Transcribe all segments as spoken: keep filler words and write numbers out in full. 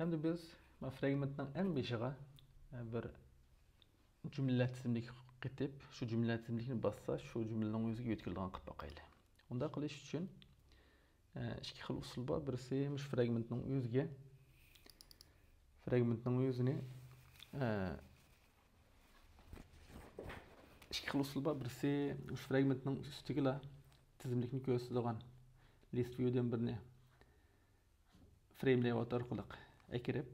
ئەمدى بىز مانا فرەگمېنتنىڭ ئەڭ بېشىغا، ئە، بىر جۈملىلەر تىزىملىكى قېتىپ، شۇ جۈملىلەر تىزىملىكىنى باسسا، شۇ جۈملىنىڭ ئۆزىگە يۆتكىلىدىغان قىلىپ باقايلى. ئۇنداق قىلىش ئۈچۈن، ئە، ئىككى خىل ئۇسۇل بار. بىرسى مۇشۇ فرەگمېنتنىڭ ئۆزىگە، فرەگمېنتنىڭ ئۆزىنى، ئە، ئىككى خىل ئۇسۇل بار. بىرسى مۇشۇ فرەگمېنتنىڭ ئۈستىگىلا تىزىملىكنى كۆرسىتىدىغان لىست ۋيۇدىن بىرنى فرەيم لەيئاۋۇت ئارقىلىق ئەكىرىپ،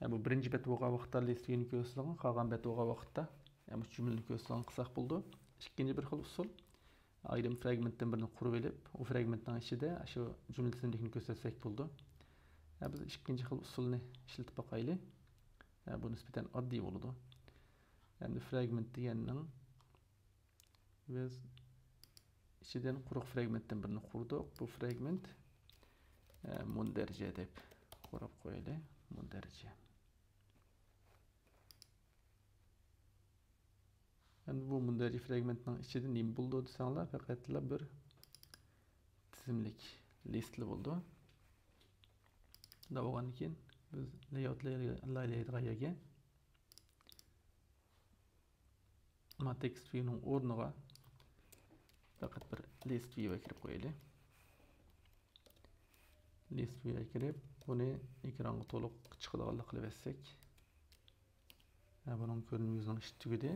ھە، بۇ بىرىنچى بەت بولغان ۋاقىتتا لىست ۋيۇنى كۆرسىتىدىغان، قالغان بەت بولغان ۋاقىتتا، ھە، مۇشۇ جۈملىنى كۆرسىتىدىغان قىلساق بولىدۇ. ئىككىنچى بىر خىل ئۇسۇل، ئايرىم فرەگمېنتتىن بىرنى قۇرۇپ ئېلىپ، ئۇ فرەگمېنتنىڭ ئىچىدە شۇ جۈملە تىزىملىكىنى كۆرسەتسەك بولىدۇ. ھە، بىز ئىككىنچى خىل ئۇسۇلنى ئىشلىتىپ باقايلى. ھە، بۇ نىسبەتەن ئاددىي بولىدۇ. ئەمدى فرەگمېنت دېگەننىڭ بىز ئىچىدىن قۇرۇق فرەگمېنتتىن بىرنى قۇردۇق. بۇ فرەگمېنت، ئە، مۇندەرىجە دەپ قويۇپ قويايلى. مۇندەرىجە. ئەمدى بۇ مۇندەرىجە فرەگمېنتنىڭ ئىچىدە نېمە بولىدۇ دېسەڭلار، پەقەتلا بىر تىزىملىك، لىستلا بولىدۇ. شۇنداق بولغاندىن كېيىن بىز لەيئاۋۇت لايىھەلەيدىغان يەرگە مانا تېكىست ۋيۇنىڭ ئورنىغا پەقەت بىر لىست ۋيۇ ئەكىرىپ قويايلى. لىست ۋيۇ ئەكىرىپ، بۇنى ئېكرانغا تولۇق چىقىدىغانلىق قىلىۋەتسەك. ھە، بۇنىڭ كۆرۈنمە يۈزىنىڭ ئىشى تۈگىدى.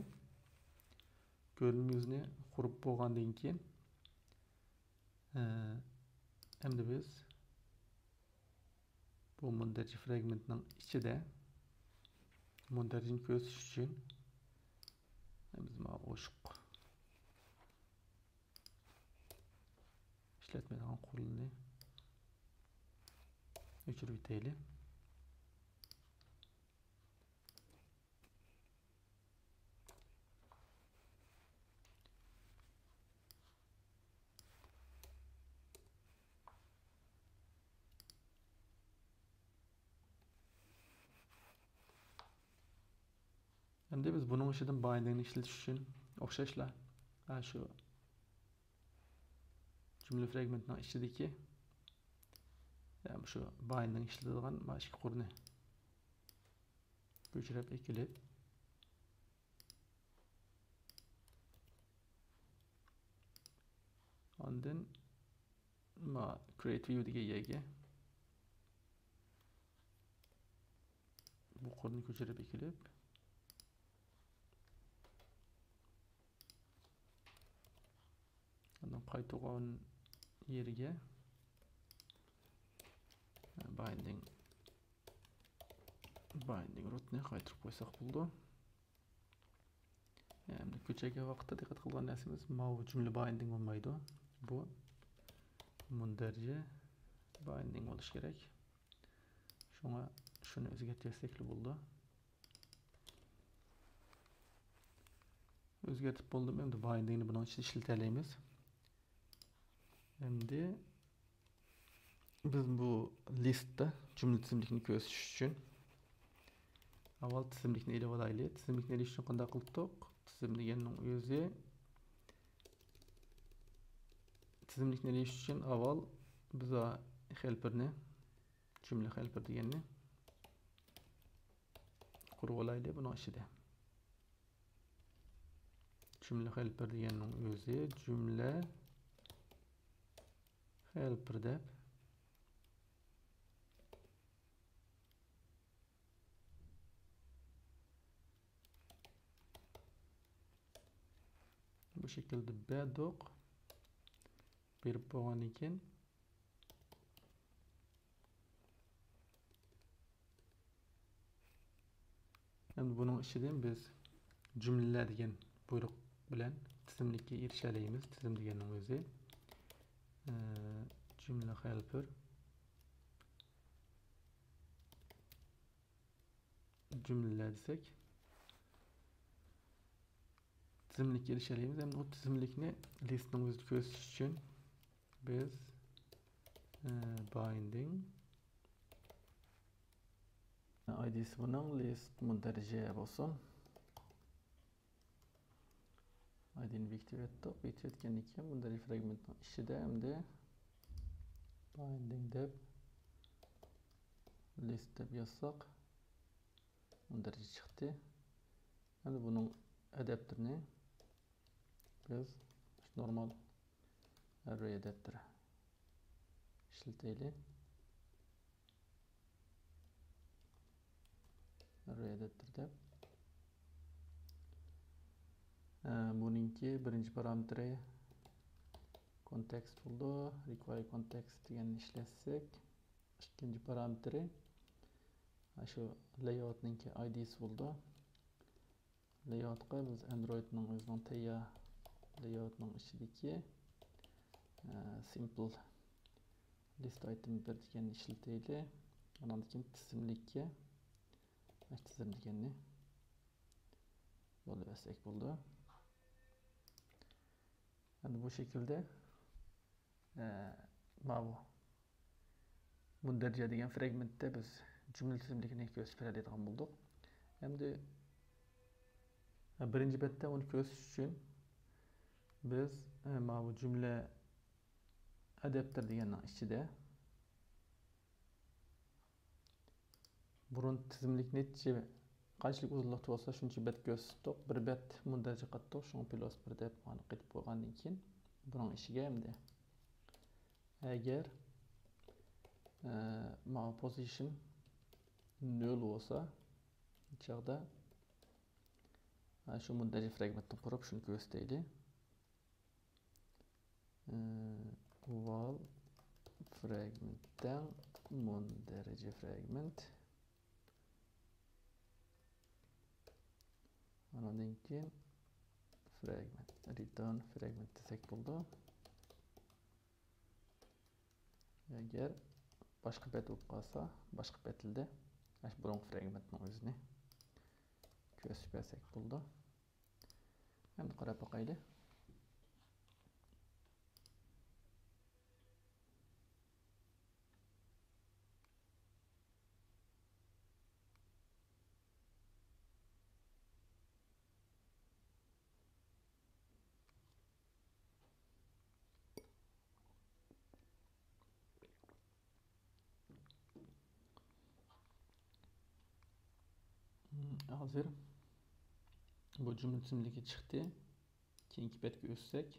كۆرۈنمە يۈزىنى قۇرۇپ بولغاندىن كېيىن، ھە، ئەمدى بىز بۇ مۇندەرىجە فرەگمېنتنىڭ ئىچىدە مۇندەرىجىنى كۆرسىتىش ئۈچۈن بىز مانا ئوشۇق ئىشلەتمەيدىغان قۇرۇلمىنى ئۆچۈرۈپ ئۆتەيلى. ئەمدى بىز بۇنىڭ ئىچىدىن بايندىڭنى ئىشلىتىش ئۈچۈن ئوخشاشلا، ھە، شۇ جۈملە فرەگمېنتىنىڭ ئىچىدىكى، ھە، شۇ بايندىڭ ئىشلىتىدىغان مانا ئىككى قۇرنى كۆچۈرۈپ ئەكېلىپ، ئاندىن ما create view دېگەن يەرگە بۇ قۇرنى كۆچۈرۈپ ئەكېلىپ، ئاندىن قايتۇرغان يېرىگە بايندىڭ، بايندىڭ روتنى قايتۇرۇپ قويساق بولىدۇ. ئەمدى كۆچۈرگەن ۋاقىتتا دىققەت قىلىدىغان نەرسىمىز، ماۋۇ جۈملە بايندىڭ بولمايدۇ. بۇ مۇندەرىجە بايندىڭ بولۇشى كېرەك. شۇڭا شۇنى ئۆزگەرتىۋەتسەكلا بولىدۇ. ئۆزگەرتىپ بولدۇم. ئەمدى بايندىڭنى بۇنىڭ ئىچىدە ئىشلىتەلەيمىز. ئەمدى بىز بۇ لىستتا جۈملە تىزىملىكىنى كۆرسىتىش ئۈچۈن ئاۋۋال تىزىملىكنى ئېلىۋالايلى. تىزىملىكنى ئېلىش ئۈچۈن قانداق قىلدۇق؟ تىزىم دېگەننىڭ ئۆزى، تىزىملىكنى ئېلىش ئۈچۈن ئاۋۋال بىز ھېلپېرنى، جۈملە ھېلپېر دېگەننى قۇرۇۋالايلى بۇنىڭ ئىچىدە. جۈملە ھېلپېر دېگەننىڭ ئۆزى جۈملە ھېلپېر دەپ، بۇ شەكىلدە بەردۇق. بېرىپ بولغاندىن كېيىن، ئەمدى بۇنىڭ ئىچىدىن بىز جۈملىلەر دېگەن بۇيرۇق بىلەن تىزىملىككە ئېرىشەلەيمىز. تىزىم دېگەننىڭ ئۆزى، ئە، جۈملە ھېلپېر، جۈملىلەر دېسەك، تىزىملىككە ئېرىشەلەيمىز. ئەمدى بۇ تىزىملىكنى لىستنىڭ ئۆزىدە كۆرسىتىش ئۈچۈن بىز، ئە، بايندىڭ، ئايدىسى بۇنىڭ لىست مۇندەرىجە بولسۇن. ئايدىنى بېكىتىۋەتتۇق. بېكىتىۋەتكەندىن كېيىن مۇندەرىجە فرەگمېنتنىڭ ئىچىدە ئەمدى بايندىڭ دەپ لىست دەپ يازساق، مۇندەرىجە چىقتى. ئەمدى بۇنىڭ ئاداپتېرىنى بىز نورمال ئەررەي ئاداپتېرى ئىشلىتەيلى. ئەررەي ئاداپتېر دەپ. ئە، بۇنىڭكى بىرىنچى پارامېتىرى كونتېكست بولىدۇ. رىكۋاير كونتېكست دېگەننى ئىشلەتسەك، ئىككىنچى پارامېتىرى شۇ لەيئاۋۇتنىڭكى ئايدىسى بولىدۇ. لەيئاۋۇتقا بىز ئەندرويدنىڭ ئۆزىنىڭ تەييار لەيئاۋۇتنىڭ ئىچىدىكى، ئە، سىمپل لىست ئايتېم بىر دېگەننى ئىشلىتەيلى. ئانان كېيىن تىزىملىككە، ئاشۇ تىزىم دېگەننى يوللىۋەتسەك بولىدۇ. ئەمدى بۇ شەكىلدە، ئە، ماۋۇ مۇندەرىجە دېگەن فرېگمېنتتە بىز جۈملە تىزىملىكىنى كۆرسىتىپ بېرەلەيدىغان بولدۇق. ئەمدى، ئە، بىرىنچى بەتتە ئۇنى كۆرسىتىش ئۈچۈن بىز، ئە، ماۋۇ جۈملە ئاداپتېر دېگەننىڭ ئىچىدە بۇرۇن تىزىملىك نەچچە، قانچىلىك ئۇزۇنلۇقتا بولسا شۇنچە بەت كۆرسىتىپ، بىر بەت مۇندەرىجە قاتتۇق، شۇڭا پلۇس بىر دەپ مانا قېتىپ قويغاندىن كېيىن بۇنىڭ ئىچىگە ئەمدى ئەگەر، ئە، ماۋۇ پوزىشن نۆل بولسا، چاغدا، ئە، شۇ مۇندەرىجە فرېگمېنتنى قۇرۇپ شۇنى كۆرسىتەيلى. ۋال فرېگمېنت تەڭ مۇندەرىجە فرېگمېنت. ئانىڭدىن كېيىن فرېگمېنت، رىتېرن فرېگمېنت دېسەك بولىدۇ. ئەگەر باشقا بەت بولۇپ قالسا، باشقا بەتلىدە ئاشۇ بۇرۇنقى فرېگمېنتنىڭ ئۆزىنى كۆرسىتىپ بەرسەك بولىدۇ. ئەمدى قاراپ باقايلى. ھازىر بۇ جۈملە تىزىملىكى چىقتى. كېيىنكى بەتكە ئۆتسەك،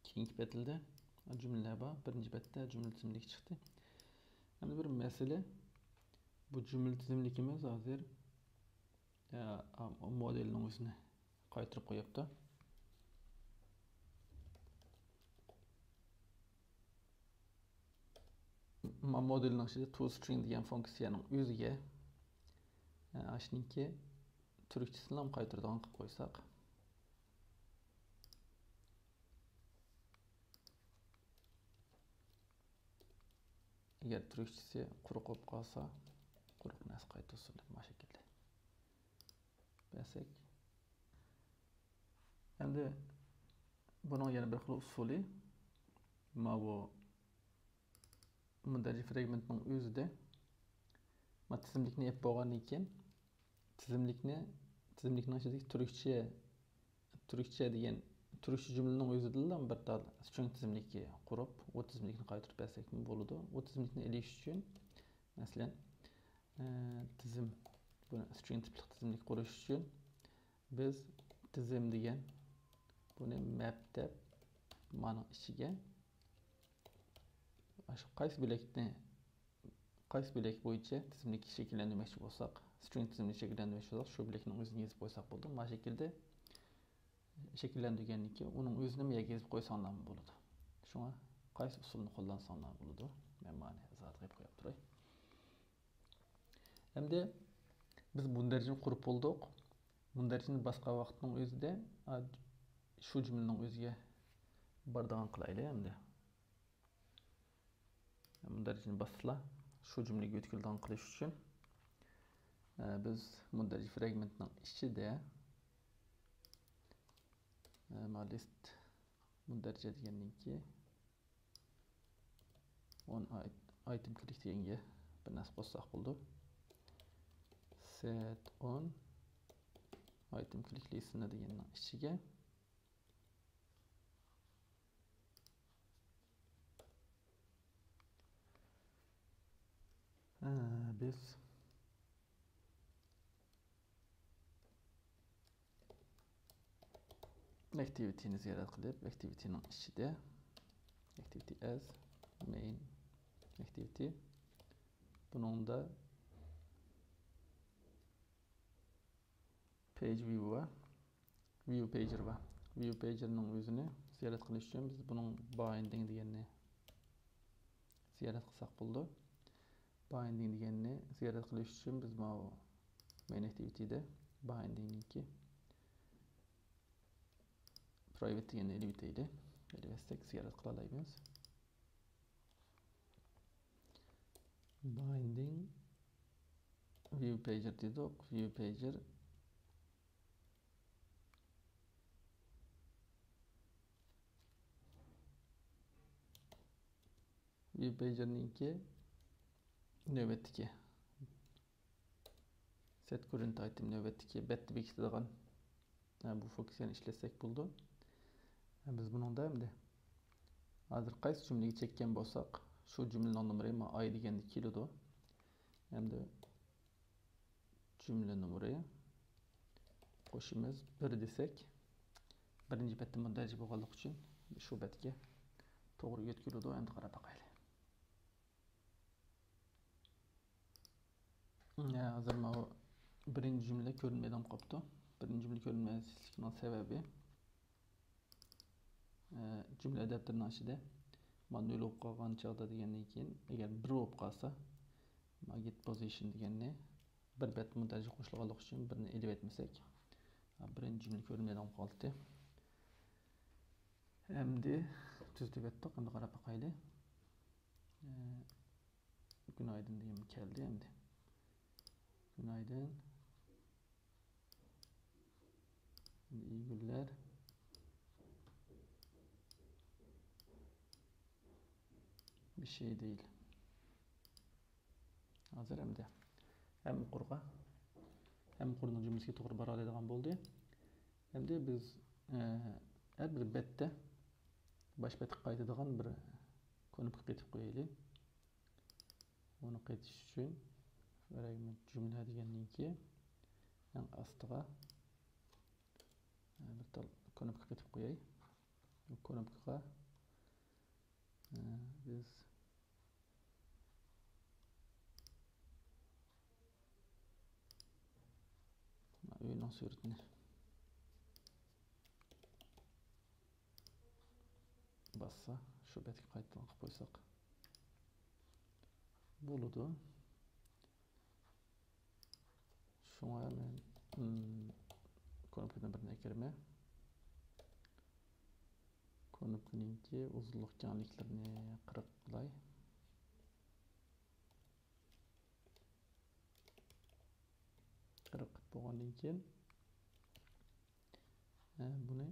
كېيىنكى بەتلىدە جۈملىلەر بار. بىرىنچى بەتتە جۈملە تىزىملىكى چىقتى. ئەمدى بىر مەسىلە، بۇ جۈملە تىزىملىكىمىز ھازىر، ئە، مودېلنىڭ ئۆزىنى قايتۇرۇپ قويۇپتۇ. ما مودېلنىڭ ئىچىدە توString دېگەن فۇنكسىيەنىڭ ئۆزىگە، ئە، ئاشۇنىڭكى تۈركچىسىنى قايتۇرىدىغان قىلىپ قويساق. ئەگەر تۈركچىسى قۇرۇق بولۇپ قالسا، قۇرۇق نەرسە قايتۇرسۇن دەپ ما شەكىلدە بەرسەك. ئەمدى بۇنىڭ يەنە بىر خىل ئۇسۇلى، ماۋۇ مۇندەرىجە فرېگمېنتنىڭ ئۆزىدە ما تىزىملىكنى ئېلىپ بولغاندىن كېيىن، تىزىملىكنى، تىزىملىكنىڭ ئىچىدىكى تۈركچە، تۈركچە دېگەن، تۈركچە جۈملىنىڭ ئۆزىدىلا بىر تال سترىڭ تىزىملىكى قۇرۇپ، ئۇ تىزىملىكنى قايتۇرۇپ بەرسەكمۇ بولىدۇ. ئۇ تىزىملىكنى ئېلىش ئۈچۈن، مەسىلەن، ئە، تىزىم، بۇنى سترىڭ تىپلىق تىزىملىك قۇرۇش ئۈچۈن بىز تىزىم دېگەن بۇنى مەپ دەپ مانىڭ ئىچىگە ئاشۇ قايسى بۆلەكنى، قايسى بۆلەك بويىچە تىزىملىك شەكىللەندۈرمەكچى بولساق، سترىڭ تىزىملىك شەكىللەندۈرمەكچى بولساق، شۇ بۆلەكنىڭ ئۆزىنى يېزىپ قويساق بولىدۇ. مانا شەكىلدە شەكىللەندۈرگەندىن كېيىن ئۇنىڭ ئۆزىنىمۇ يەرگە يېزىپ قويساڭلارمۇ بولىدۇ. شۇڭا قايسى ئۇسۇلنى قوللانساڭلار بولىدۇ. مەن مانى زادىغا قويۇپ تۇراي. ئەمدى بىز مۇندەرىجىنى قۇرۇپ بولدۇق. مۇندەرىجىنى باسقان ۋاقىتنىڭ ئۆزىدە، ئا، شۇ جۈملىنىڭ ئۆزىگە بارىدىغان قىلايلى ئەمدى. مۇندەرىجىنى باسسىلا، شۇ جۈملىگە يۆتكىلىدىغان قىلىش ئۈچۈن، ئە، بىز مۇندەرىجە فرېگمېنتنىڭ ئىچىدە، ئە، ما لىست مۇندەرىجە دېگەننىڭكى ئون ئايت-، ئايتېم كىلىك دېگەنگە بىر نەرسە قوشساق بولىدۇ. سېت ئون ئايتېم كىلىك لىستىنى دېگەننىڭ ئىچىگە. بىز ئاكتىۋىتىنى زىيارەت قىلىپ، ئاكتىۋىتىنىڭ ئىچىدە ئاكتىۋىتى ئەز مەين ئاكتىۋىتى، بۇنىڭدا پەيج ۋىيۇ بار، ۋىيۇ پەيجىر بار. ۋىيۇ پەيجىرنىڭ ئۆزىنى زىيارەت قىلىش ئۈچۈن بىز بۇنىڭ بايندىڭ دېگەننى زىيارەت قىلساق بولىدۇ. بايندىڭ دېگەننى زىيارەت قىلىش ئۈچۈن بىز ماۋۇ مەين ئاكتىۋىتىدە بايندىڭنىڭكى پرايۋەت دېگەننى ئېلىۋېتەيلى. ئېلىۋەتسەك زىيارەت قىلالايمىز. بايندىڭ ۋىيۇ پەيجىر دېدۇق. ۋىيۇ پەيجىر، ۋىيۇ پەيجىرنىڭكى نۆۋەتتىكى سەت كۇررېنت ئايتېم نۆۋەتتىكى بەتتە بېكىتىدىغان، ھە، بۇ فۇنكسىيەنى ئىشلەتسەك بولىدۇ. ھە، بىز بۇنىڭدا ئەمدى ھازىر قايسى جۈملىگە چەككەن بولساق، شۇ جۈملىنىڭ نومۇرى ما ئاي دېگەندە كېلىدۇ. ئەمدى جۈملە نومۇرى قوشىمىز بىر دېسەك، بىرىنچى بەتتە مۇندەرىجە بولغانلىقى ئۈچۈن شۇ بەتكە توغرا يۆتكىلىدۇ. ئەمدى قاراپ باقايلى. يا، ھازىر ماۋۇ بىرىنچى جۈملە كۆرۈنمەيدىغان قاپتۇ. بىرىنچى جۈملە كۆرۈنمەسلىكىنىڭ سەۋەبى، ئە، جۈملە ئەدەپتىرىنىڭ ئىچىدە ما نۆل بولۇپ قالغان چاغدا دېگەندىن كېيىن، ئەگەر بىر بولۇپ قالسا، ما گېت پوزىشن دېگەننى بىر بەت مۇندەرىجە قوشۇلغانلىقى ئۈچۈن بىرنى ئېلىۋەتمىسەك، بىرىنچى جۈملە كۆرۈنمەيدىغان قالدى. ئەمدى تۈزىتىۋەتتۇق. ئەمدى قاراپ باقايلى. ئە، گۈنايدىن دېگەن كەلدى ئەمدى. گۈنايدىن. ئەمدى ئىيى گۈنلەر. بىر شەي دېيىل. ھازىر ئەمدى ھەممە قۇرغا، ھەممە قۇرنىڭ جۈملىسىگە توغرا بارالايدىغان بولدى. ئەمدى بىز، ئە، ھەر بىر بەتتە باش بەتكە قايتىدىغان بىر كۇنۇپكا قېتىپ قويايلى. ئۇنى قېتىش ئۈچۈن فراگمېنت جۈملە دېگەننىڭكى ئەڭ ئاستىغا، ئە، بىر تال كۇنۇپكا قېتىپ قوياي. بۇ كۇنۇپكىغا، ئە، بىز ئۆينىڭ سۈرىتىنى باسسا، شۇ بەتكە قايتىدىغان قىلىپ قويساق بولىدۇ. شۇڭا مەن، ئىم، كۇنۇپكىدىن بىرنى ئەكىرىمەن. كۇنۇپكىنىڭكى ئۇزۇنلۇق كەڭلىكلىرىنى قىرىق قىلاي. قىرىق قىلىپ بولغاندىن كېيىن، ئە، بۇنى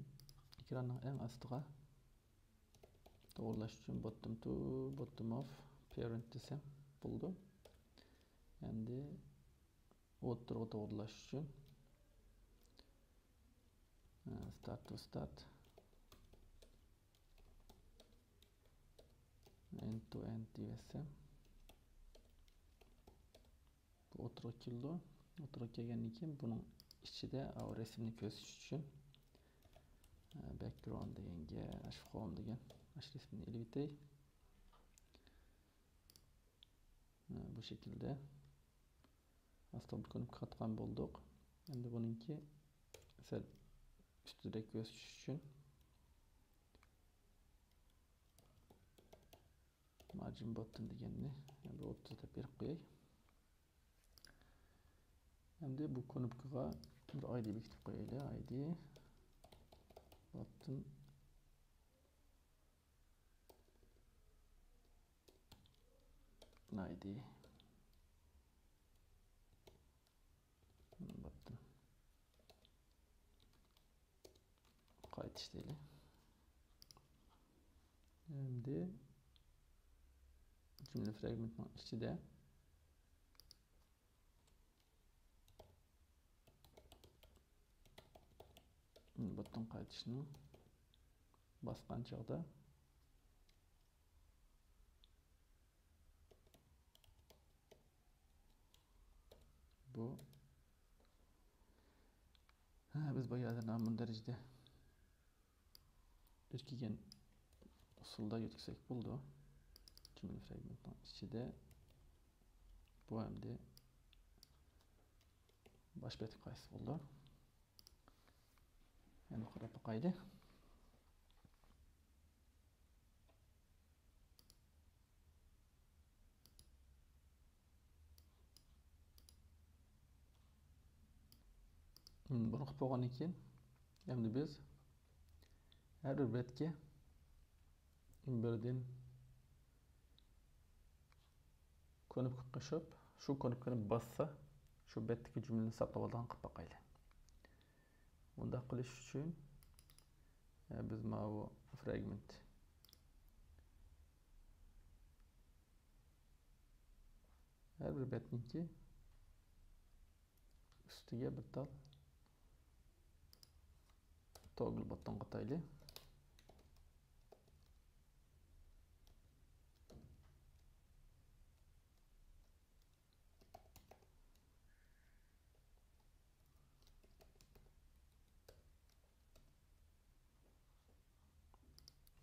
ئېكراننىڭ ئەڭ ئاستىغا توغرىلاش ئۈچۈن bottom to bottom of parent دېسەم بولىدۇ. ئەمدى ئوتتۇرىغا توغرىلاش ئۈچۈن، ئە، start to start، end to end دېيىۋەتسەم. بۇ ئوتتۇرىغا كېلىدۇ. ئوتتۇرىغا كەلگەندىن كېيىن بۇنىڭ ئىچىدە ئاۋۇ رەسىمنى كۆرسىتىش ئۈچۈن، ئە، background دېگەنگە، ئاشۇ home دېگەن ئاشۇ رەسىمنى ئېلىۋېتەي. ئە، بۇ شەكىلدە. ئاستىغا بىر كۇنۇپكا قاتقان بولدۇق. ئەمدى بۇنىڭكى سەل ئۈستىدىرەك كۆرسىتىش ئۈچۈن مارجىن باتتىن دېگەننى بىر ئوتتۇز دەپ بېرىپ قوياي. ئەمدى بۇ كۇنۇپكىغا بىر ئايدى بېكىتىپ قويايلى. ئايدى باتتىن، ئايدى باتتىن. قايتىش دەيلى. ئەمدى جۈملە فرەگمېنتىنىڭ ئىچىدە بۇتتىن قايتىشنى باسقان چاغدا بۇ، ھە، بىز بۇ يەردە نامۇن دەرىجىدە يۆتكىگەن ئۇسۇلدا يۆتكىسەك بولىدۇ. جۈملە فرېگمېنتنىڭ ئىچىدە بۇ ئەمدى باش بەتكە قايسى بولىدۇ؟ يەنە قاراپ باقايلى. بۇنى قىلىپ بولغاندىن كېيىن، ئەمدى بىز ھەر بىر بەتكە بىردىن كۇنۇپكا قوشۇپ، شۇ كۇنۇپكىنى باسسا، شۇ بەتتىكى جۈملىنى ساقلاپ ئالىدىغان قىلىپ باقايلى. بۇنداق قىلىش ئۈچۈن، ئە، بىز ماۋۇ فرېگمېنت، ھەر بىر بەتنىڭكى ئۈستىگە بىر تال توگل بوتتىن قاتايلى.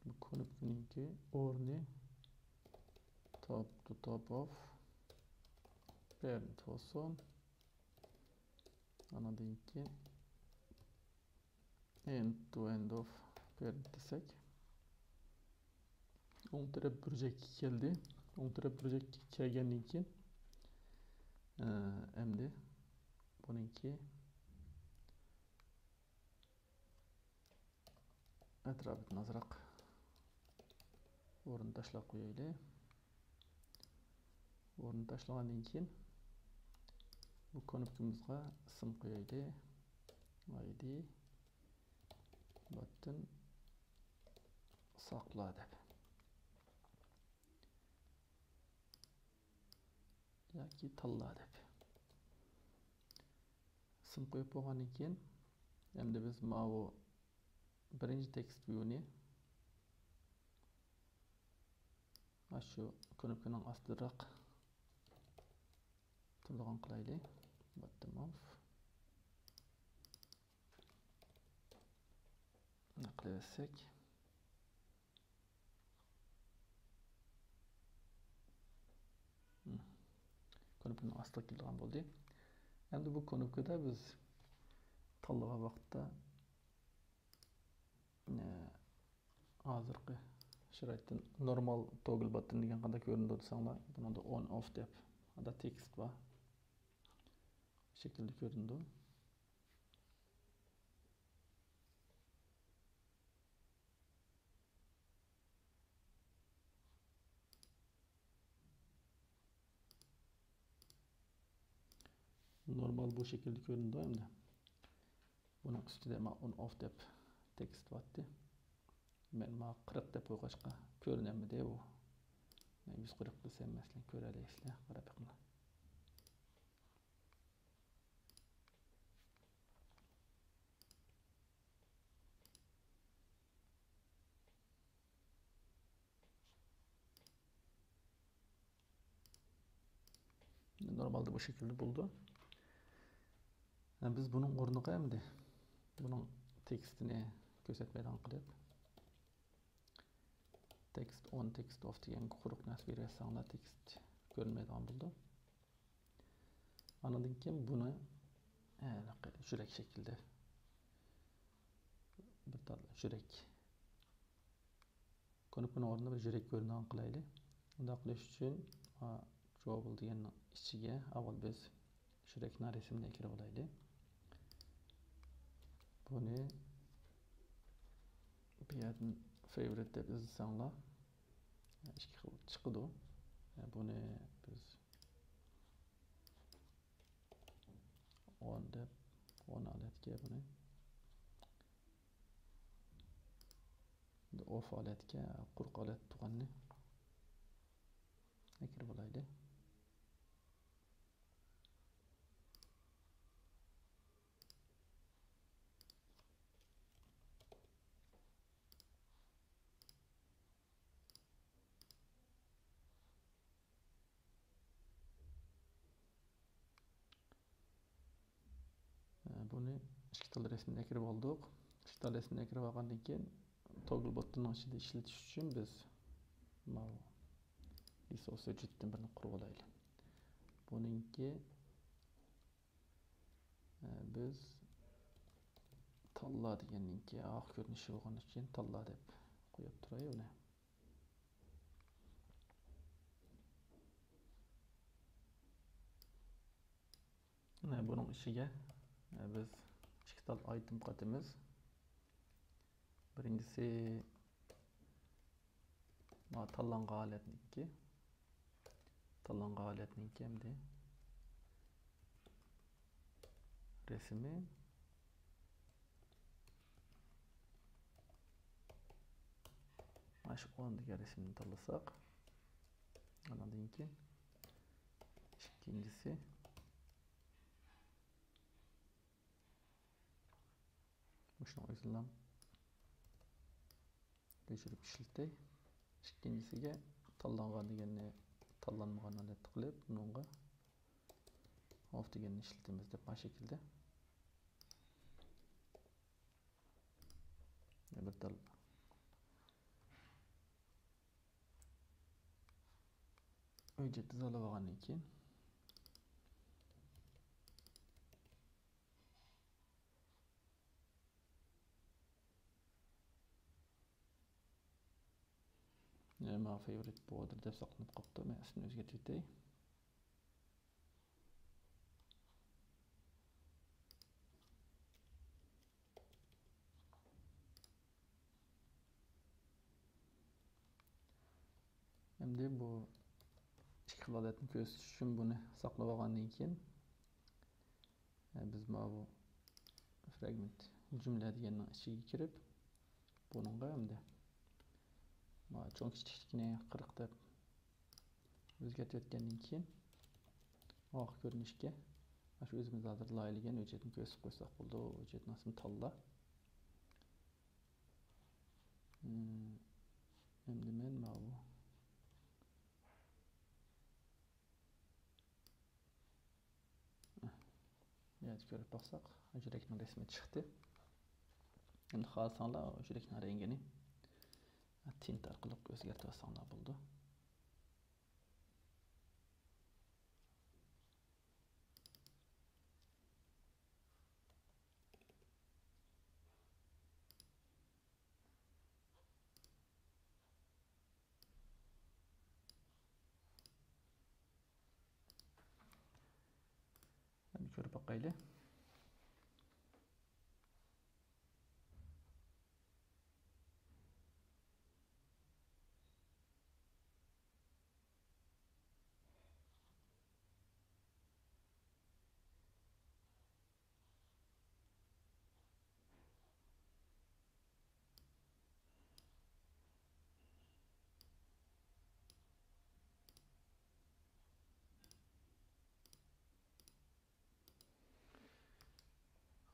بۇ كۇنۇپكىنىڭكى ئورنى top to top of parent بولسۇن. ئانىڭدىن كېيىن end to end of parent دېسەك، ئوڭ تەرەپ بۇرجەككە كەلدى. ئوڭ تەرەپ بۇرجەككە كەلگەندىن كېيىن، ئە، ئەمدى بۇنىڭكى ئەتراپىدىن ئازراق ئورۇن تاشلاپ قويايلى. ئورۇن تاشلىغاندىن كېيىن، بۇ كۇنۇپكىمىزغا ئىسىم قويايلى. ئايدى باتتىن ساقلا دەپ. ياكى تاللا دەپ. ئىسىم قويۇپ بولغاندىن كېيىن، ئەمدى بىز ماۋۇ بىرىنچى تېكىست ۋيۇنى ئاشۇ كۇنۇپكىنىڭ ئاستىراق تۇرىدىغان قىلايلى. Bottom of. بۇنداق قىلىۋەتسەك. كۇنۇپكىنىڭ ئاستىغا كېلىدىغان بولدى. ئەمدى بۇ كۇنۇپكىدا بىز تاللىغان ۋاقىتتا، ئە، ھازىرقى شارائىتتىن نورمال توگل باتتىن دېگەن قانداق كۆرۈنىدۇ دېسەڭلار، بۇنىڭدا ئون ئوف دەپ، ئاندا تېكىست بار. شەكىلدە كۆرۈنىدۇ. نورمال بۇ شەكىلدە كۆرۈنىدۇ ئەمدى. بۇنىڭ ئۈستىدە مانا ئون ئوف دەپ تېكىست بارتتى. مەن مانا قىرىق دەپ قويغاچقا كۆرۈنەلمىدى بۇ. مەن يۈز قىرىق دېسەم، مەسىلەن، كۆرەلەيسىلەر، قاراپ بېقىڭلار. نورمالدا بۇ شەكىلدە بولىدۇ. ھە، بىز بۇنىڭ ئورنىغا ئەمدى بۇنىڭ تېكىستىنى كۆرسەتمەيدىغان قىلىپ، تېكىست ئون، تېكىست ئوف دېگەنگە قۇرۇق نەرسە بېرىۋەتسەڭلار، تېكىست كۆرۈنمەيدىغان بولىدۇ. ئاندىن كېيىن بۇنى، ھە، يۈرەك شەكلىدە، بىر تال يۈرەك. كۇنۇپكىنىڭ ئورنىدا بىر يۈرەك كۆرۈنىدىغان قىلايلى. بۇنداق قىلىش ئۈچۈن، ھە، جوبل دېگەننىڭ ئىچىگە ئاۋۋال بىز يۈرەكنىڭ رەسىمىنى كىرىۋالايلى. بۇنى بۇ يەردىن فېۋرىت دەپ ئىزدىسەڭلار، ئىككى خىل چىقىدۇ. بۇنى بىز ئون دەپ، ئون ھالەتكە بۇنى. ئوف ھالەتكە، قۇرۇق ھالەتتە تۇرغاننى كىرىۋالايلى. بۇنى ئىككى تال رەسىمىنى ئەكىرىپ ئالدۇق. ئىككى تال رەسىمىنى ئەكىرىپ ئالغاندىن كېيىن، توگل بوتتىنىڭ ئىچىدە ئىشلىتىش ئۈچۈن بىز ماۋۇ رېسۇرس ھۆججىتىدىن بىرنى قۇرۇپ ئالايلى. بۇنىڭكى، ئە، بىز تاللا دېگەننىڭكى ئاق كۆرۈنۈشى بولغان ئۈچۈن تاللا دەپ قويۇپ تۇراي ئۇنى. مانا بۇنىڭ ئىچىگە، ئە، بىز ئىككى تال ئايتېم قاتىمىز. بىرىنچىسى، مانا تاللانغان ھالەتنىڭكى، تاللانغان ھالەتنىڭكى ئەمدى رەسىمى. مانا شۇ ئون دېگەن رەسىمنى تاللىساق، ئاندىن كېيىن ئىككىنچىسى، مۇشۇنىڭ ئۆزىنىلا ئۆچۈرۈپ ئىشلىتەي. ئىككىنچىسىگە تاللانغان دېگەننى تاللانمىغان ھالەتتە قىلىپ، بۇنىڭغا ئوف دېگەننى ئىشلىتىمىز دەپ، مانا شەكىلدە. بىر تال ھۆججەتنى تاللىۋالغاندىن كېيىن، مانا فېۋرىت بوردېر دەپ ساقلىنىپ قاپتۇ. مەن ئىسمىنى ئۆزگەرتىۋېتەي. ئەمدى بۇ ئىككى خىل ھالەتنى كۆرسىتىش ئۈچۈن بۇنى ساقلىۋالغاندىن كېيىن، ئە، بىز ماۋۇ فراگمېنت جۈملە دېگەننىڭ ئىچىگە كىرىپ، بۇنىڭغا ئەمدى ماۋۇ چوڭ كىچىكلىكىنى قىرىق دەپ ئۆزگەرتىۋەتكەندىن كېيىن، ئاق كۆرۈنۈشكە مانا شۇ ئۆزىمىز ھازىر لايىھەلىگەن ھۆججەتنى كۆرسىتىپ قويساق بولىدۇ. ھۆججەتنىڭ ئىسمى تاللا. ئەمدى مەن ماۋۇ يەردە كۆرۈپ باقساق، ھۆججەتنىڭ رەسىمى چىقتى. ئەمدى خالىساڭلار ھۆججەتنىڭ رەڭگىنى تىنت ئارقىلىق ئۆزگەرتىۋالساڭلار بولىدۇ. بىر كۆرۈپ باقايلى.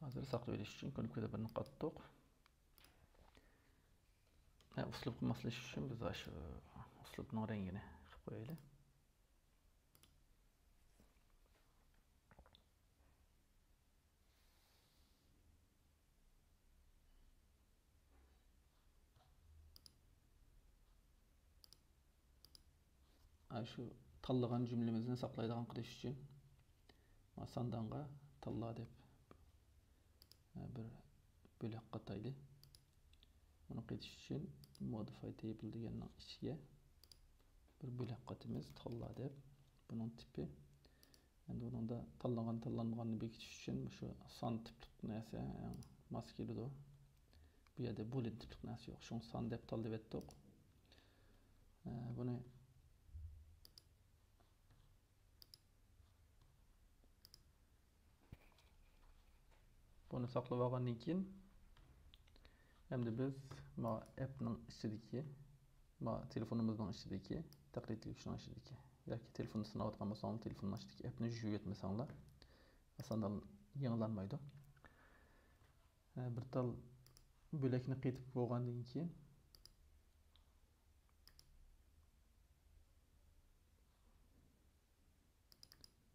ھازىر ساقلىۋېلىش ئۈچۈن كۇنۇپكىدا بىرنى قاتتۇق. ھە، ئۇسلۇبقا ماسلىشىش ئۈچۈن بىز ئاشۇ ئۇسلۇبنىڭ رەڭگىنى قىلىپ قويايلى. ئاشۇ تاللىغان جۈملىمىزنى ساقلايدىغان قىلىش ئۈچۈن، مانا ساندانغا تاللا دەپ بىر بۆلەك قاتايلى. بۇنى قېتىش ئۈچۈن modify table دېگەننىڭ ئىچىگە بىر بۆلەك قاتىمىز، تاللا دەپ. بۇنىڭ تىپى، ئەمدى بۇنىڭدا تاللانغان، تاللانمىغاننى بېكىتىش ئۈچۈن مۇشۇ سان تىپلىق نەرسە ماس كېلىدۇ. بۇ يەردە boolean تىپلىق نەرسە يوق، شۇڭا سان دەپ تاللىۋەتتۇق. ئە، بۇنى بۇنى ساقلىۋالغاندىن كېيىن، ئەمدى بىز ما ئەپنىڭ ئىچىدىكى، ما تېلېفونىمىزنىڭ ئىچىدىكى، تەقلىدلىك شۇنىڭ ئىچىدىكى ياكى تېلېفوندا سىناۋاتقان بولساڭلار، تېلېفوننىڭ ئىچىدىكى ئەپنى يۇيۇۋەتمىسەڭلار، ئاسانلا يېڭىلانمايدۇ. ھە، بىر تال بۆلەكنى قېتىپ بولغاندىن كېيىن،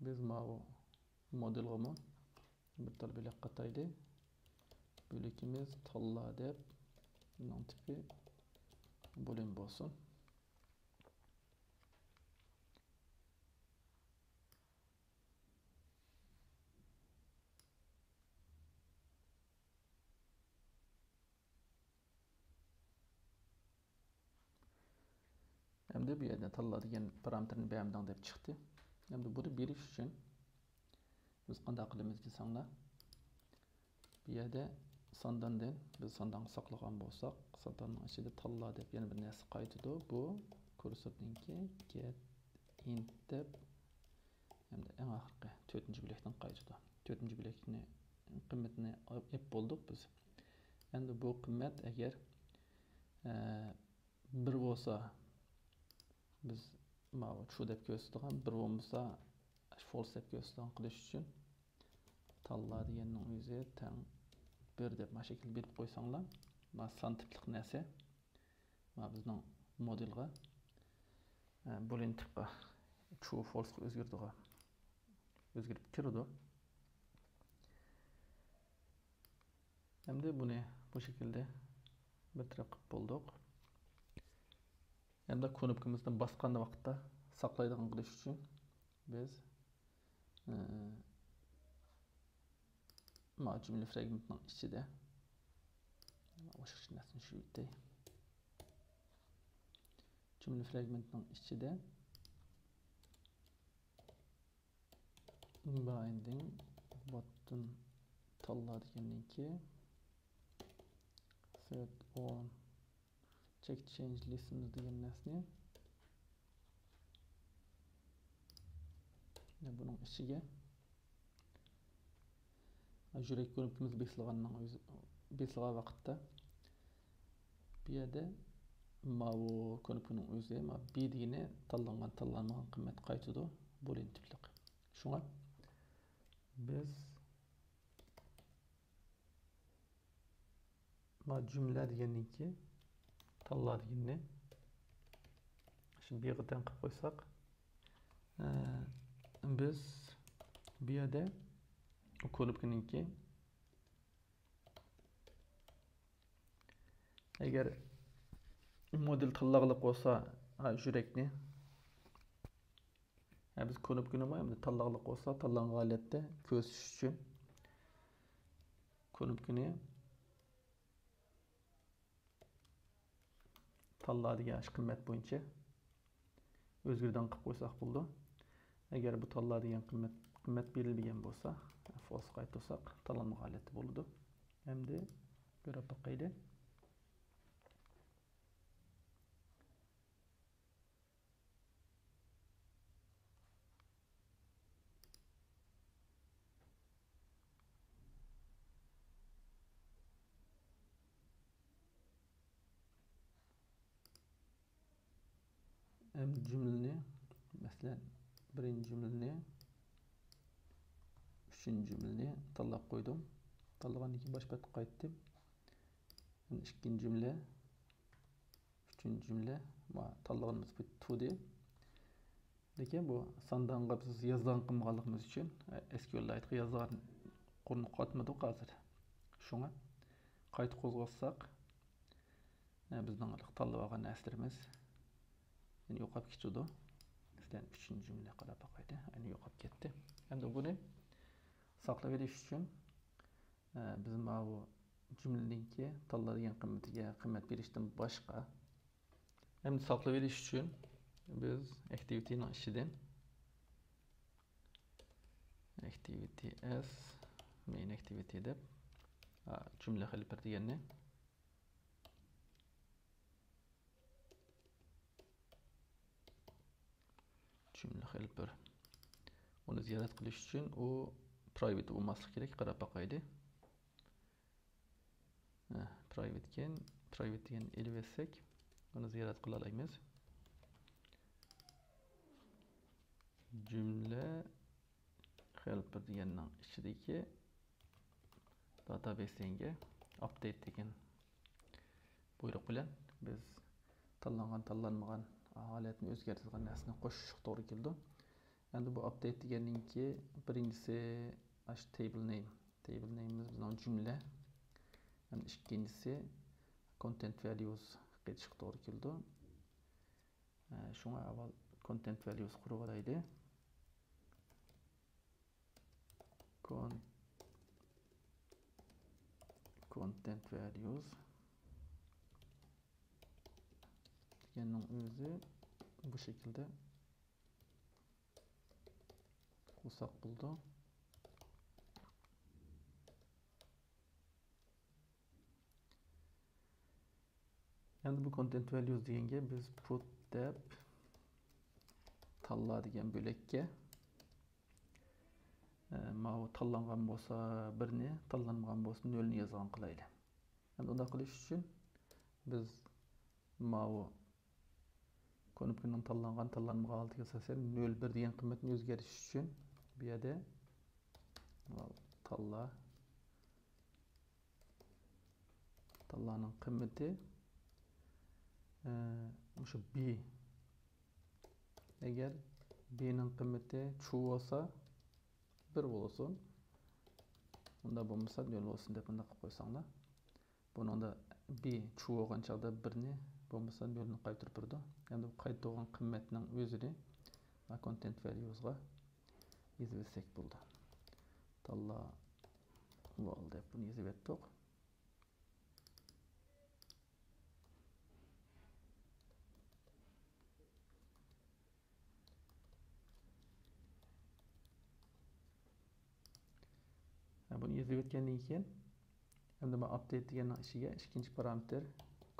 بىز ماۋۇ مودېلغىمۇ بىر تال بۆلەك قاتايلى. بۆلىكىمىز تاللا دەپ، بۇنىڭ تىپى بولۇم بولسۇن. ئەمدى بۇ يەردە تاللا دېگەن پارامېتىرنى بەرمىدىڭ دەپ چىقتى. ئەمدى بۇنى بېرىش ئۈچۈن بىز قانداق قىلىمىز دېسەڭلار، بۇ يەردە سانداندىن بىز ساندانغا ساقلىغان بولساق، سانداننىڭ ئىچىدە تاللا دەپ يەنە بىر نەرسە قايتىدۇ. بۇ كۇرسورنىڭكى گېت ئىنت دەپ، ئەمدى ئەڭ ئاخىرقى تۆتىنچى بۆلەكتىن قايتىدۇ. تۆتىنچى بۆلەكنى، قىممىتىنى ئېلىپ بولدۇق بىز. ئەمدى بۇ قىممەت ئەگەر، ئە، بىر بولسا، بىز ماۋۇ ترۇ دەپ كۆرسىتىدىغان، بىر بولمىسا فالس دەپ كۆرسىتىدىغان قىلىش ئۈچۈن تاللا دېگەننىڭ ئۆزى تەڭ بىر دەپ مانا شەكىلدە بېرىپ قويساڭلار، مانا سان تىپلىق نەرسە مانا بىزنىڭ مودېلغا، ئە، بولىن تىپقا، ترۇ، فالسقا ئۆزگىرىدىغان، ئۆزگىرىپ كىرىدۇ. ئەمدى بۇنى بۇ شەكىلدە بىر تەرەپ قىلىپ بولدۇق. ئەمدى كۇنۇپكىمىزنى باسقان ۋاقىتتا ساقلايدىغان قىلىش ئۈچۈن بىز، ئى، مانا جۈملە فرېگمېنتنىڭ ئىچىدە ئوخشاش نەرسىنى شۇ يېتەي. جۈملە فرېگمېنتنىڭ ئىچىدە بايندىڭ بۇتتىن تاللا دېگەندىن كېيىن سېت ئون چېك چېينج لىسنز دېگەن نەرسىنى بۇنىڭ ئىچىگە يۈرەك كۇنۇپكىمىز بېسىلغاننىڭ ئۆزى، بېسىلغان ۋاقىتتا بۇ يەردە ماۋۇ كۇنۇپكىنىڭ ئۆزى، ماۋۇ بى دېگىنى تاللانغان، تاللانمىغان قىممەت قايتىدۇ، بولىن تىپلىق. شۇڭا بىز مانا جۈملە دېگەننىڭكى، تاللا دېگەننى شۇ بىغا تەڭ قىلىپ قويساق، ئە، بىز بۇ يەردە كۇنۇپكىنىڭكى، ئەگەر مودېل تاللىغانلىق بولسا، ھە، يۈرەكنى، ھە، بىز كۇنۇپكىنىمۇ ئەمدى تاللىغانلىق بولسا، تاللانغان ھالەتتە كۆرسىتىش ئۈچۈن كۇنۇپكىنى تاللا دېگەن ئاشۇ قىممەت بويىچە ئۆزگىرىدىغان قىلىپ قويساق بولىدۇ. ئەگەر بۇ تاللا دېگەن قىممەت، قىممەت بېرىلمىگەن بولسا، فالس قايتۇرساق، تاللانمىغان ھالەتتە بولىدۇ. ئەمدى كۆرۈپ باقايلى. ئەمدى جۈملىنى، مەسىلەن، بىرىنچى جۈملىنى، ئۈچىنچى جۈملىنى تاللاپ قويدۇم. تاللىغاندىن كېيىن باش بەتكە قايتتىم. ئىككىنچى جۈملە، ئۈچىنچى جۈملە، ما، تاللىغىنىمىز بۇ تۇدى. لېكىن بۇ ساندانغا بىز يازغان قىلمىغانلىقىمىز ئۈچۈن، ئېس كيۇ ئېل لايتقا يازغان قۇرۇنۇپ قاتمىدۇق ھازىر. شۇڭا قايتا قوزغاتساق، بىزنىڭ تاللاپ ئالغان نەرسىلىرىمىز يەنە يوقاپ كېتىدۇ. مەسىلەن، ئۈچىنچى جۈملە قاراپ باقايلى. يەنە يوقاپ كەتتى. ئەمدى بۇنى ساقلىۋېلىش ئۈچۈن، بىز ماۋۇ جۈملىنىڭكى تاللا دېگەن قىممىتىگە قىممەت بېرىشتىن باشقا، ئەمدى ساقلىۋېلىش ئۈچۈن بىز ئاكتىۋىتىنىڭ ئىچىدىن ئاكتىۋىتى ئەس مەين ئاكتىۋىتى دەپ، ئا، جۈملە خېلپىر دېگەننى، جۈملە خېلپىر، ئۇنى زىيارەت قىلىش ئۈچۈن ئۇ پرايۋېت بولماسلىقى كېرەك. قاراپ باقايلى. ھە، پرايۋېتكەن، پرايۋېت دېگەننى ئېلىۋەتسەك، بۇنى زىيارەت قىلالايمىز. جۈملە خېلپىر دېگەننىڭ ئىچىدىكى داتابەسكە ئاپدېيت دېگەن بۇيرۇق بىلەن بىز تاللانغان، تاللانمىغان ھالەتنى ئۆزگەرتىدىغان نەرسىنى قوشۇشقا توغرا كېلىدۇ. ئەمدى بۇ ئاپدېيت دېگەننىڭكى بىرىنچىسى ئاشۇ تېبىل نېيم Table nameimiz بىزنىڭ جۈملە. ھەم ئىككىنچىسى content values قېتىشقا توغرا كېلىدۇ. ئە، شۇڭا ئاۋۋال content values قۇرۇۋالايلى. Con-، content values دېگەننىڭ ئۆزى بۇ شەكىلدە قۇرساق بولىدۇ. ئەمدى بۇ content values دېگەنگە بىز put دەپ تاللا دېگەن بۆلەككە، ئە، ماۋۇ تاللانغان بولسا بىرنى، تاللانمىغان بولسا نۆلنى يازغان قىلايلى. ئەمدى ئۇنداق قىلىش ئۈچۈن بىز ماۋۇ كۇنۇپكىنىڭ تاللانغان، تاللانمىغان ھالىتىگە ئاساسەن نۆل بىر دېگەن قىممەتنى ئۆزگەرتىش ئۈچۈن بۇ يەردە تاللا، تاللانىڭ قىممىتى، ئە، مۇشۇ بى. ئەگەر بىنىڭ قىممىتى ترۇ بولسا، بىر بولسۇن. ئۇنداق بولمىسا، نۆل بولسۇن دەپ مۇنداق قىلىپ قويساڭلار. بۇنىڭدا بى ترۇ بولغان چاغدا بىرنى، بولمىسا نۆلنى قايتۇرۇپ بېرىدۇ. ئەمدى بۇ قايتۇرغان قىممەتنىڭ ئۆزىنى content valuesغا يېزىۋەتسەك بولىدۇ. تاللا ۋال دەپ بۇنى يېزىۋەتتۇق. ھە، بۇنى يېزىۋەتكەندىن كېيىن، ئەمدى مانا update دېگەننىڭ ئىچىگە ئىككىنچى پارامېتىر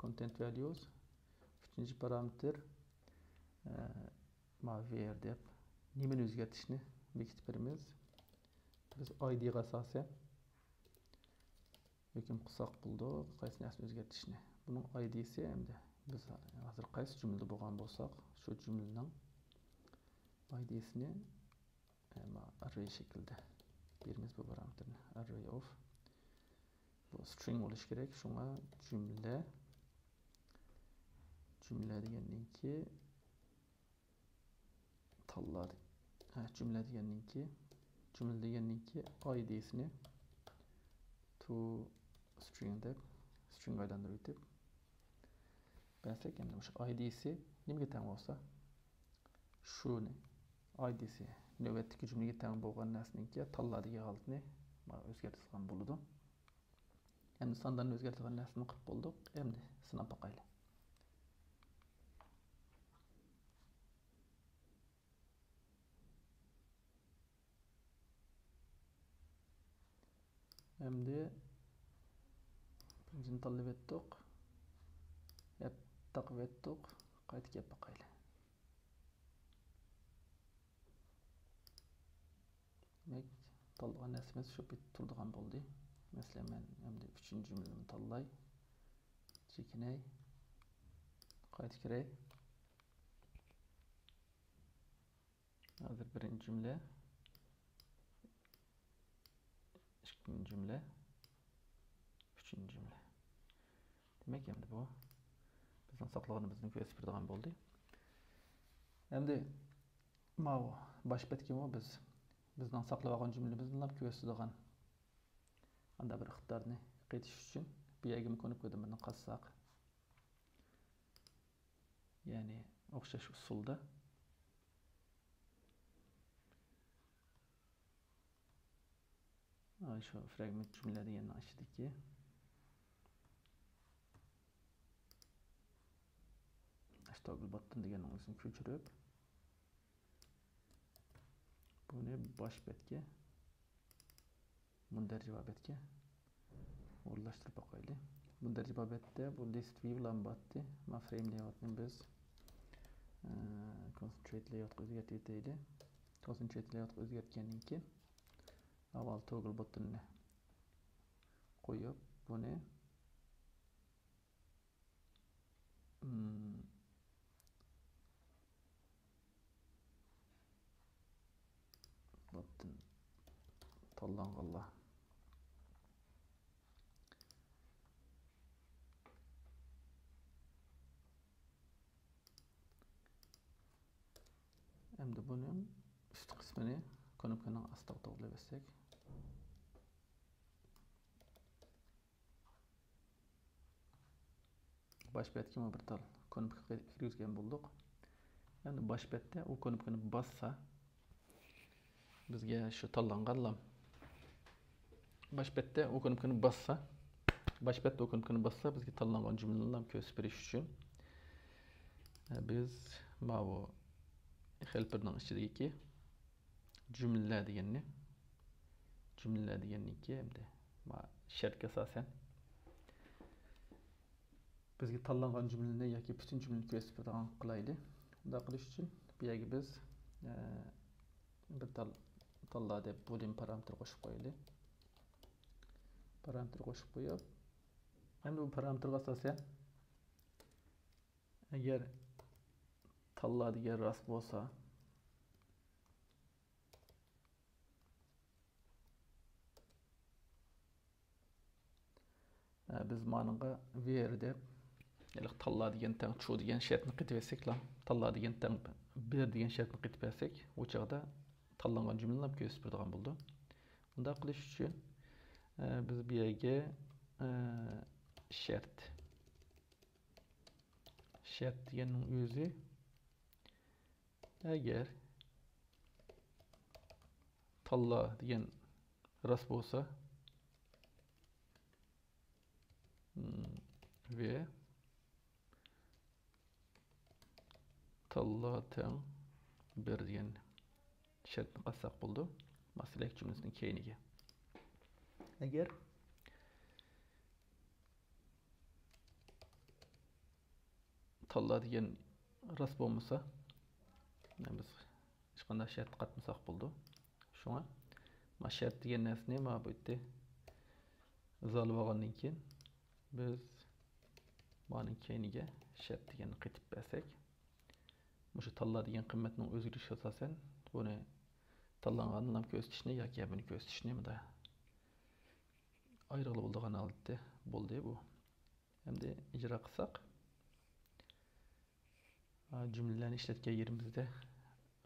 content values، ئۈچىنچى پارامېتىر، ئە، مانا where دەپ نېمىنى ئۆزگەرتىشنى بېكىتىپ بېرىمىز. بىز ئايدىغا ئاساسەن ھۆكۈم قىلساق بولىدۇ، قايسى نەرسىنى ئۆزگەرتىشنى. بۇنىڭ ئايدىسى ئەمدى بىز ھازىر قايسى جۈملىدە بولغان بولساق، شۇ جۈملىنىڭ ئايدىسىنى، ئە، مانا ئەررەي شەكلىدە بېرىمىز بۇ پارامېتىرنى. Array of، بۇ string بولۇشى كېرەك، شۇڭا جۈملە، جۈملە دېگەننىڭكى تاللا، ھە، جۈملە دېگەننىڭكى، جۈملە دېگەننىڭكى ئايدىسىنى to string دەپ، stringغا ئايلاندۇرۇپ ئۆتۈپ بەرسەك، ئەمدى مۇشۇ ئايدىسى نېمىگە تەڭ بولسا، شۇنى، ئايدىسى نۆۋەتتىكى جۈملىگە تەڭ بولغان نەرسىنىڭكى تاللا دېگەن ھالىتىنى مانا ئۆزگەرتىدىغان بولىدۇ. ئەمدى ساندارنى ئۆزگەرتىدىغان نەرسىنى قىلىپ بولدۇق. ئەمدى سىناپ باقايلى. ئەمدى بىرىنچىنى تاللىۋەتتۇق. يات تاقىۋەتتۇق. قايتا كېلىپ باقايلى. دېمەك، تاللىغان نەرسىمىز شۇ پېتى تۇرىدىغان بولدى. مەسىلەن، مەن ئەمدى ئۈچىنچى جۈملىنى تاللاي. چېكىنەي. قايتا كىرەي. ھازىر بىرىنچى جۈملە، ئىككىنچى جۈملە، ئۈچىنچى جۈملە. دېمەك، ئەمدى بۇ بىزنىڭ ساقلىغىنىمىزنى كۆرسىتىپ بېرىدىغان بولدى. ئەمدى ماۋۇ باش بەتكىمۇ بىز، بىزنىڭ ساقلىۋالغان جۈملىمىزنى كۆرسىتىدىغان ئانداق بىر ئىقتىدارنى قېتىش ئۈچۈن بۇ يەرگىمۇ كۇنۇپكىدىن بىرنى قاسساق. يەنى ئوخشاش ئۇسۇلدا. ئاي، شۇ fragment جۈملە دېگەننىڭ ئىچىدىكى ئاشۇ toggle button دېگەننىڭ ئۆزىنى كۆچۈرۈپ، بۇنى باش بەتكە، مۇندەرىجە بابەتكە ئورۇنلاشتۇرۇپ باقايلى. مۇندەرىجە بابەتتە بۇ list view بىلەن بارتتى. مانا frame layoutنى بىز، ئە، concentrate layoutقا ئۆزگەرتىۋېتەيلى. Concentrate layoutقا ئۆزگەرتكەندىن كېيىن، ئاۋۋال toggle buttonنى قويۇپ، بۇنى، ئىم، button تاللانغانلار. ئەمدى بۇنىڭ ئۈستى قىسمىنى كۇنۇپكىنىڭ ئاستىغا توغرىلاپ ئۆتسەك. باش بەتكىمۇ بىر تال كۇنۇپكا كىرگۈزگەن بولدۇق. يەنى باش بەتتە ئۇ كۇنۇپكىنى باسسا، بىزگە شۇ تاللانغانلام، باش بەتتە ئۇ كۇنۇپكىنى باسسا، باش بەتتە ئۇ كۇنۇپكىنى باسسا، بىزگە تاللانغان جۈملىلەرنى كۆرسىتىپ بېرىش ئۈچۈن، ئە، بىز ماۋۇ خېلپىرنىڭ ئىچىدىكى جۈملىلەر دېگەننى، جۈملىلەر دېگەننىڭكى ئەمدى ما شەرتكە ئاساسەن، بىزگە تاللانغان جۈملىنى ياكى پۈتۈن جۈملىنى كۆرسىتىپ بېرىدىغان قىلايلى. بۇنداق قىلىش ئۈچۈن بۇ يەرگە بىز، ئە، بىر تال-، تاللا دەپ بولۇم پارامېتىر قوشۇپ قويايلى. پارامېتىر قوشۇپ قويۇپ، ئەمدى بۇ پارامېتىرغا ئاساسەن، ئەگەر تاللا دېگەن راست بولسا، ئە، بىز مانىڭغا ۋېر دەپ، ھېلىقى تاللا دېگەن تەڭ ترۇ دېگەن شەرتنى قېتىۋەتسەكلا، تاللا دېگەن تەڭ بىر دېگەن شەرتنى قېتىپ بەرسەك، ئۇ چاغدا تاللانغان جۈملىلەر كۆرسىتىپ بېرىدىغان بولىدۇ. بۇنداق قىلىش ئۈچۈن، ئە، بىز بۇ يەرگە، ئە، شەرت، شەرت دېگەننىڭ ئۆزى، ئەگەر تاللا دېگەن راست بولسا، م، ۋە تاللا تەڭ بىر دېگەن شەرتنى قاتساق بولىدۇ. ما سېلېكت جۈملىسىنىڭ كەينىگە. ئەگەر تاللا دېگەن راست بولمىسا، بىز ھېچقانداق شەرت قاتمىساق بولىدۇ. شۇڭا ما شەرت دېگەن نەرسىنى ما بۇ يەردە ئىزاھلاپ ئالغاندىن كېيىن، بىز مانىڭ كەينىگە شەرت دېگەننى قېتىپ بەرسەك، مۇشۇ تاللا دېگەن قىممەتنىڭ ئۆزگىرىشىگە ئاساسەن، بۇنى تاللانغانلام كۆرسىتىشنى ياكى ھەممىنى كۆرسىتىشنى مۇنداق ئايرىغىلى بولىدىغان ھالەتتە بولدى بۇ. ئەمدى ئىجرا قىلساق، ئا، جۈملىلەرنى ئىشلەتكەن يېرىمىزدە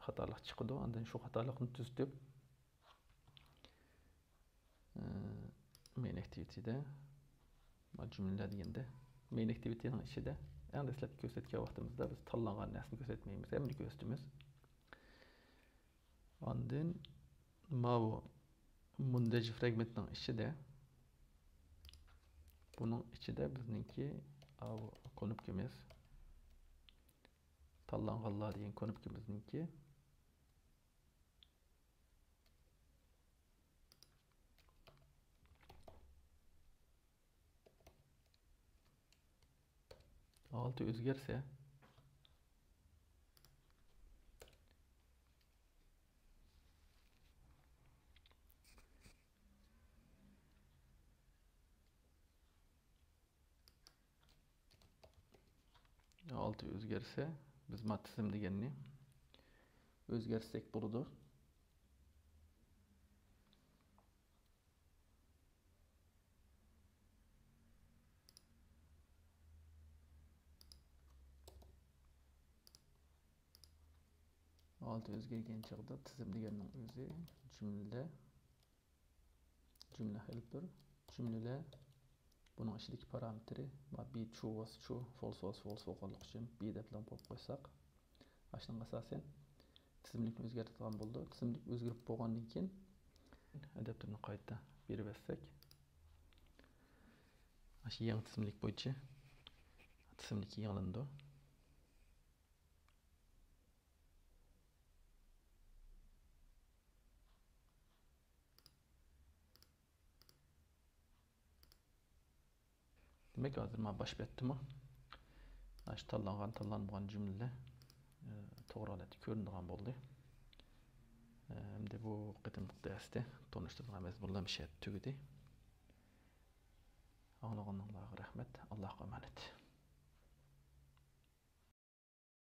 خاتالىق چىقىدۇ. ئاندىن شۇ خاتالىقنى تۈزىتىپ، ئە، مەين ئاكتىۋىتىدە، ما جۈملىلەر دېگەندە، مەين ئاكتىۋىتىنىڭ ئىچىدە ئەڭ دەسلەپكى كۆرسەتكەن ۋاقتىمىزدا بىز تاللانغان نەرسىنى كۆرسەتمەيمىز، ھەممىنى كۆرسىتىمىز. ئاندىن ماۋۇ مۇندەج فرېگمېنتنىڭ ئىچىدە، بۇنىڭ ئىچىدە بىزنىڭكى ئاۋۇ كۇنۇپكىمىز، تاللانغانلار دېگەن كۇنۇپكىمىزنىڭكى. ھالىتى ئۆزگەرسە، ھالىتى ئۆزگەرسە، بىز ما تىزىم دېگەننى ئۆزگەرتسەك بولىدۇ. ھالىتى ئۆزگەرگەن چاغدا تىزىم دېگەننىڭ ئۆزى جۈملە، جۈملە خېلپىر، جۈملىلەر، بۇنىڭ ئىچىدىكى پارامېتىرى، ما بى ترۇ بولسا ترۇ، فولس بولسا فولس بولغانلىقى ئۈچۈن بى دەپلا قويۇپ قويساق، ئاشۇنىڭغا ئاساسەن تىزىملىكنى ئۆزگەرتىدىغان بولىدۇ. تىزىملىك ئۆزگىرىپ بولغاندىن كېيىن، ئاداپتېرنى قايتا بېرىۋەتسەك، ئاشۇ يېڭى تىزىملىك بويىچە تىزىملىك يېڭىلىنىدۇ. دېمەك، ھازىر مانا باش بەتتىمۇ مانا شۇ تاللانغان، تاللانمىغان جۈملىلەر، ئە، توغرا ھالەتتە كۆرۈنىدىغان بولدى. ئە، ئەمدى بۇ قېتىملىق دەرستە تونۇشتۇرىدىغان مەزمۇنلار مۇشۇ يەردە تۈگىدى. ئاڭلىغىنىڭلارغا رەھمەت. ئاللاھقا ئامانەت.